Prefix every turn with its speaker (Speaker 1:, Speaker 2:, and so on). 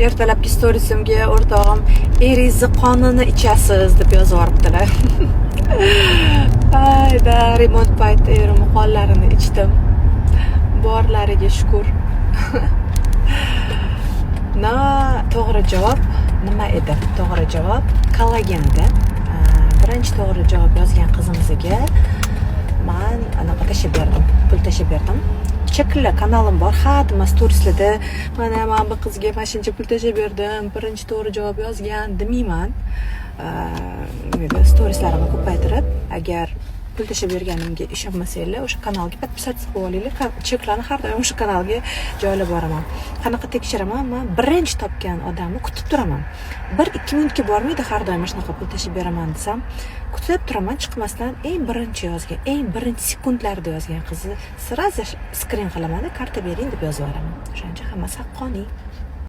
Speaker 1: Ertalabki storiesimga o'rtog'im "Eringizni qonini ichasiz" deb yozib yuboribdilar. Ayda, remont payti erimni qonlarini ichdim, borlariga shukur. Na, to'g'ri javob nima edi? To'g'ri javob kollagen edi. Birinchi to'g'ri javob yozgan qizimizga man anaqa tashlab berdim, pul tashlab berdim. Chekli kanalim bor. Hadema storieslarda "Mana man bu qizga mana shuncha pul tashlab berdim, birinchi to'g'ri javob yozgan" demayman. Storieslarimni ko'paytirib, agar pul tashlab berganimga ishonmasanglar, o'sha kanalga подписаться qilib olinglar. Cheklarni har doim o'sha kanalga joylab boraman. Qanaqa tekshiraman? Man birinchi topgan odamni kutib turaman, 1-2 minutga bormaydi. Har doim mana shunaqa pul tashlab beraman desam, kutib turaman chiqmasdan. Eng birinchi yozgan, eng birinchi sekundlarda yozgan qizni сразу скрин qilamanda, "Karta bering" deb yozib yuboraman. O'shaning uchun hammasi haqqoniy.